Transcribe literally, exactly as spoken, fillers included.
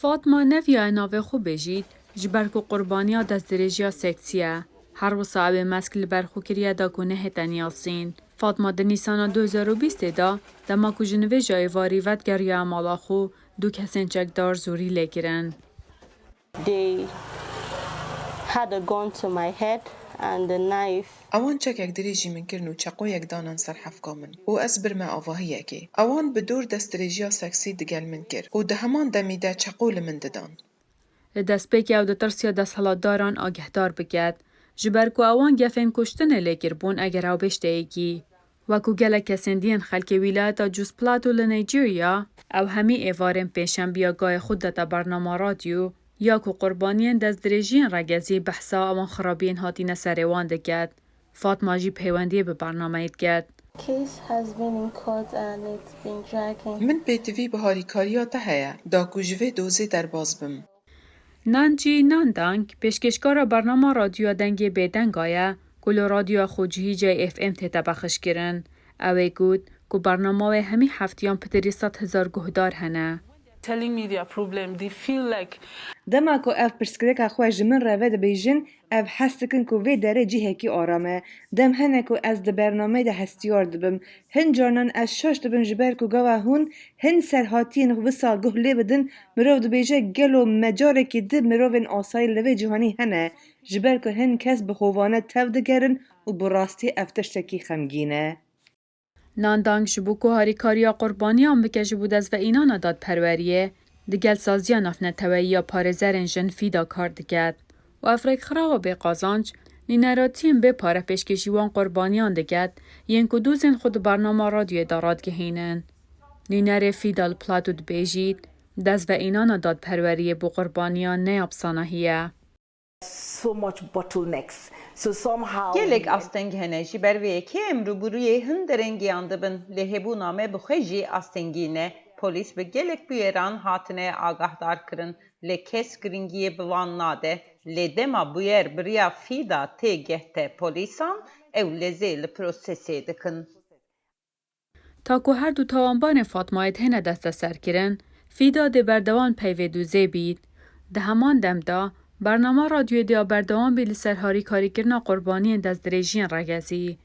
Fatma neviyaye navê xwe bêjît, ji ber ku qurbaniya destdirêjiya seksî ye. Her wisa ew ê mesk li ber xwe kiriye da ku nehête niyasîn. Fatma di Nîsana du hezar û bîstê de, dema ku ji nivêja êvarî vedigeriya mala xwe, du kesên çekdar zorî lê kirin. They had a gun to my head and a knife. Ewan çekek dirêj ji min kirin û çeqoyek danan ser hefka min û ez birme avahiyekê. Ewan bi dor destdirêjiya seksî digel min kir û di heman demî de çeqo li min didan. Li destpêkê ew ditirsiya desthilatdaran agehdar biket, ji ber ku ewan gefên kuştinê lê kiribûn eger ew bêjte yekî. Wek ku gelek kesên dî yên xelkê wîlayeta Jos Plateau li Nijerya, ew hemî êvarên pênşembiya gayê xwe didate bernama radyo, ya ku qurbaniyên destdirêjiyên regezî behsa ewan xirabiyên hatîne serê wan diket. Fatma jî peywendiyê bi bernameyê diket. Case has been in court and it's been dragging. Min pêtivî bi harîkariya te heye, da ku ji vê dozê derbas bim. Nanji Nandang, pêşkêşkara bernama radyoya Dengê Bêdenga ye, ku li radyoya xwecihî J F M tête pexişkirin. Ew ê got ku bernama wê hemî heftiyan pitirî sed hezar guhdar hene. Telling me their problem, they feel like Dema ku ev pirsgirêka xwe ji min re vedibêjin, ev hez dikin ku vê derê cihekî aram e. Dem hene ku ez di bernameyê de hestiyar dibim. Hin carinan ez şaş dibim ji ber ku gava hûn hin serhatiyên wisa guh lê bidin, mirov dibêje gelo me carekî di mirovên asayî li vê cîhanî hene? Ji ber ku hin kes bi hovane tev digerin û bi rastî ev tiştekî xemgîn e. Nandang ji bo ku harîkariya qurbaniyan bike ji bo dezveînana dadperweriyê, digel Saziya Navneteweyî ya Parêzerên Jin FIDA kar diket û ev rêkxirawa bê qazanc nûneratiyên bê pare pêşkêşî wan qurbaniyan diket yên ku dozên xwe di bernama radyoyê de radigihînin. Nûnerê FIDA li Plato dibêjît, dezveînana dadperweriyê bo qurbaniyan ne ya bi sanahî ye. So much bottlenecks. So somehow Gelek asteng hene, ji ber vê yekê em rûbirûyê hin derengîyan dibin. Lê hebûna me bi xwe jî astengî ne. Polîs bi gelek bûyeran hatine agahdar kirin, lê kes giringiyê bi wan nade. Lê dema bûyer bi riya FIDA tê gehte polîsan, ew lezê li prosesê dikin. Ta ku her du tawanbanên Fatmayê têne desteserkirin, FIDA dê berdewam peyvê dûzê bît. Di heman dem de, bernama radyoyê dê berdewam bît li ser harîkarîkirina qurbaniyên destdirêjiyên regezî.